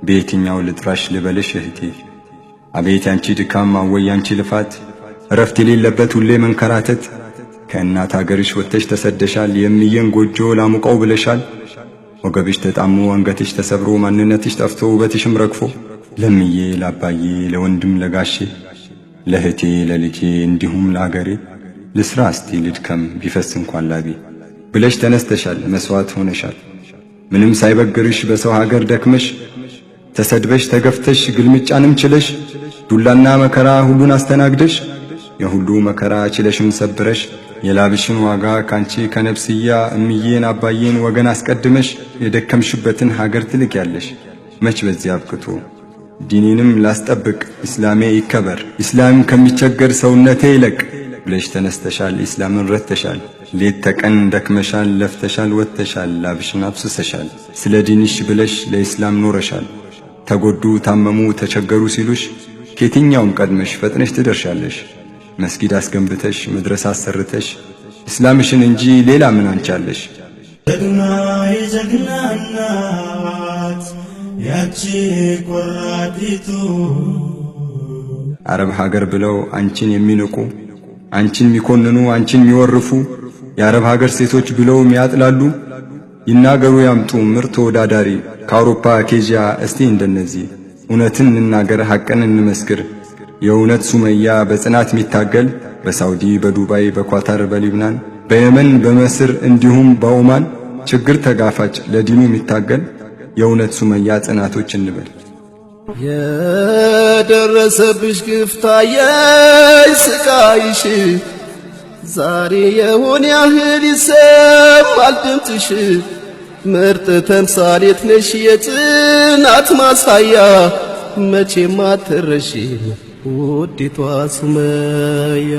በየትኛው ልጥራሽ ልበልሽ እህቴ? አቤት ያንቺ ድካም፣ አወይ ያንቺ ልፋት፣ እረፍት የሌለበት ሁሌ መንከራተት። ከእናት አገርሽ ወጥተሽ ተሰደሻል፣ የእምዬን ጎጆ ላሙቀው ብለሻል። ወገብሽ ተጣሞ አንገትሽ ተሰብሮ ማንነትሽ ጠፍቶ ውበትሽም ረግፎ ለምዬ ላባዬ ለወንድም ለጋሼ ለእህቴ ለልጄ እንዲሁም ለአገሬ ልስራ እስቲ ልድከም ቢፈስ እንኳን ላቤ ብለሽ ተነስተሻል፣ መስዋዕት ሆነሻል። ምንም ሳይበግርሽ በሰው ሀገር ደክመሽ ተሰድበሽ ተገፍተሽ ግልምጫንም ችለሽ ዱላና መከራ ሁሉን አስተናግደሽ የሁሉ መከራ ችለሽም ሰብረሽ የላብሽን ዋጋ ካንቺ ከነፍስያ እምዬን አባዬን ወገን አስቀድመሽ የደከምሽበትን ሀገር ትልኪያለሽ። መች በዚህ አብቅቶ ዲኔንም ላስጠብቅ ኢስላሜ ይከበር ኢስላም ከሚቸገር ሰውነቴ ይለቅ ብለሽ ተነስተሻል። ኢስላምን ረድተሻል። ሌት ተቀን ደክመሻል፣ ለፍተሻል፣ ወጥተሻል፣ ላብሽን አፍስሰሻል። ስለ ዲንሽ ብለሽ ለኢስላም ኖረሻል። ተጎዱ፣ ታመሙ፣ ተቸገሩ ሲሉሽ ከየትኛውም ቀድመሽ ፈጥነሽ ትደርሻለሽ። መስጊድ አስገንብተሽ መድረሳ አሰርተሽ እስላምሽን እንጂ ሌላ ምን አንቻለሽ? ጀግና የጀግና እናት ያቺ ቆራጢቱ። አረብ ሀገር ብለው አንቺን የሚንቁ፣ አንቺን የሚኮንኑ፣ አንቺን የሚወርፉ፣ የአረብ ሀገር ሴቶች ብለው የሚያጥላሉ ይናገሩ ያምጡ ምርጥ ተወዳዳሪ ከአውሮፓ ከኤዥያ። እስቲ እንደነዚህ እውነትን እንናገር፣ ሐቅን እንመስክር። የእውነት ሱመያ በጽናት የሚታገል በሳውዲ፣ በዱባይ፣ በኳታር፣ በሊብናን፣ በየመን፣ በመስር እንዲሁም በኦማን ችግር ተጋፋጭ ለዲኑ የሚታገል የእውነት ሱመያ ጽናቶች እንበል። የደረሰብሽ ግፍ ታየኝ ስቃይሽ፣ ዛሬ የሆነ ያህል ይሰማል ድምፅሽ። ምርጥ ተምሳሌት ነሽ የጽናት ማሳያ፣ መቼም አትረሺም ውዲቷ ሱመያ።